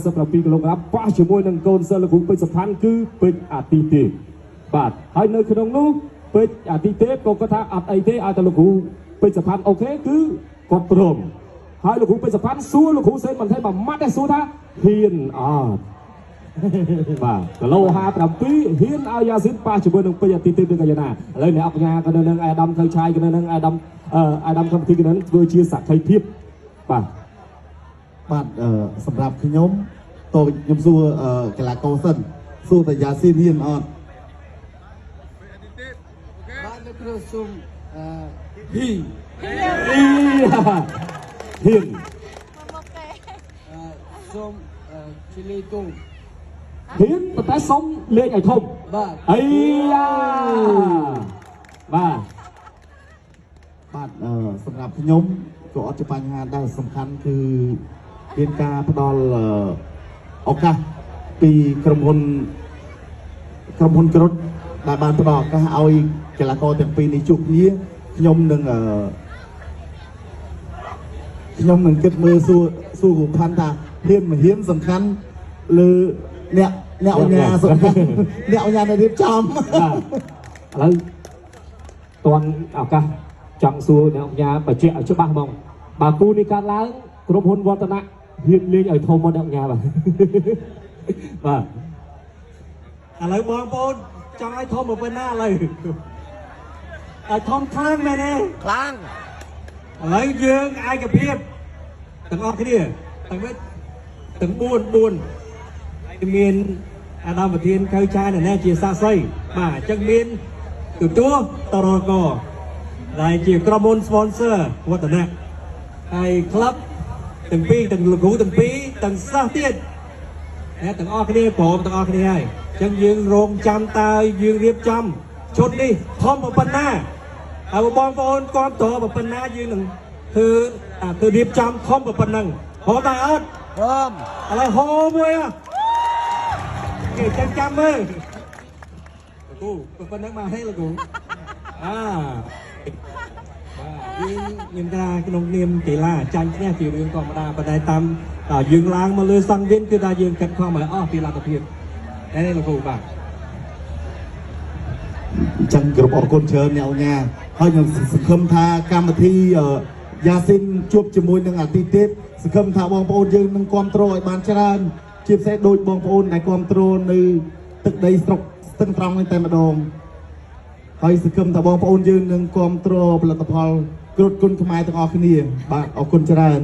57គីឡូក្រាមប៉ះជាមួយនឹងកូនសិស្សលោកគ្រូពេជ្រសុផាន់គឺពេជ្រអាទិទេពបាទហើយនៅក្នុងនោះពេជ្រអាទិទេពក៏គាត់ថាអត់អីទេឲ្យតែលោកគ្រូពេជ្រសុផាន់ OK គឺគាត់ព្រមហើយលោកគ្រូពេជ្រសុផាន់សួរលោកគ្រូសេនមិនថេមួយម៉ាត់ទេសួរថាហ៊ានអត់ បាទគីឡូ57ហ៊ានឲ្យយ៉ាស៊ីនប៉ះជាមួយនឹងពេជ្រអាទិទេពឬក៏យ៉ាងណាឥឡូវអ្នកអញ្ញាក៏នៅនឹងអាដាមខៅឆាយក៏នៅនឹងអាដាមអឺអាដាមកម្មវិធីក៏នៅនឹងធ្វើជាសក្ខីភាពបាទ បាទសម្រាប់ខ្ញុំតូចខ្ញុំសួរកីឡាករសិនសួរតាយ៉ាស៊ីនហ៊ានអត់ បាទលោកគ្រូសូមអឺហ៊ី អីហ៊ាន អឺសូមអឺជលីទុង ហ៊ានប៉ុន្តែសុំលេខឲ្យធំ បាទ អីយ៉ាបាទ បាទសម្រាប់ខ្ញុំក៏អត់ជាបញ្ហាដែរសំខាន់គឺមានការផ្ដល់ឱកាសពីក្រុមហ៊ុនក្រុមហ៊ុនគ្រុតដែលបានផ្ដល់ឱកាសឲ្យកីឡាករទាំងពីរនេះជួបគ្នាខ្ញុំនឹងអឺខ្ញុំនឹងគិតមើលសួរសួរគ្រូផាន់ថាហ៊ានមិនហ៊ានសំខាន់លើអ្នកអ្នកអញ្ញាសំខាន់អ្នកអញ្ញានៅរៀបចំ បាទឥឡូវតន់ឱកាសចង់សួរអ្នកអញ្ញាបញ្ជាក់ឲ្យច្បាស់ហ្មងបើគូនេះកាត់ឡើងក្រុមហ៊ុនវឌ្ឍនៈហ៊ានលេងឲ្យធំមកអ្នកអញ្ញាបាទបាទ ឥឡូវបងប្អូនចង់ឲ្យធំមកប៉ុណ្ណាឥឡូវឲ្យធំខ្លាំងមែនទេ ខ្លាំង ឥឡូវយើងឯកភាពទាំងអស់គ្នាទាំងវិញទាំង4 4មានអាដាមប្រធានខៅឆាយនៅនេះជាសាក្សីបាទអញ្ចឹងមានទទួលតរកដែលជាក្រុមហ៊ុន sponsor វឌ្ឍនៈហើយក្លឹបទាំងពីរទាំងលោកគ្រូទាំងពីរទាំងសិស្សទៀត ណាទាំងអស់គ្នាព្រមទាំងអស់គ្នាហើយអញ្ចឹងយើងរងចាំតើយើងរៀបចំឈុតនេះធំប៉ុណ្ណាហើយបងប្អូនគ្រប់តប៉ុណ្ណាយើងនឹងធ្វើអាធ្វើរៀបចំធំប៉ុណ្ណឹងហូបដែរអត់ ព្រម ឥឡូវហូមួយហ៎គេចាំចាំមើលលោកគ្រូប៉ុណ្ណឹងមកហេលោកគ្រូអាបាទយើងខ្ញុំថាក្នុងនាមកីឡាចាញ់ឈ្នះជារឿងធម្មតាប៉ុន្តែតាមដល់យើងឡើងមកលើសង្វៀនគឺថាយើងគិតខំឲ្យអស់ពីលទ្ធភាពនេះលោកគ្រូបាទ អញ្ចឹងគ្រប់អរគុណច្រើនអ្នកអញ្ញាហើយខ្ញុំសង្ឃឹមថាកម្មវិធីយ៉ាស៊ីនជួបជាមួយនឹងអាទិទេពសង្ឃឹមថាបងប្អូនយើងនឹងគ្រប់គ្រងឲ្យបានច្រើនជាពិសេសដូចបងប្អូនដែលគ្រប់គ្រងនៅទឹកដីស្រុកស្ទឹងត្រង់នេះតែម្ដងហើយសង្ឃឹមថាបងប្អូនយើងនឹងគ្រប់គ្រងផលិតផលគ្រុតគុណខ្មែរទាំងអស់គ្នាបាទអរគុណច្រើន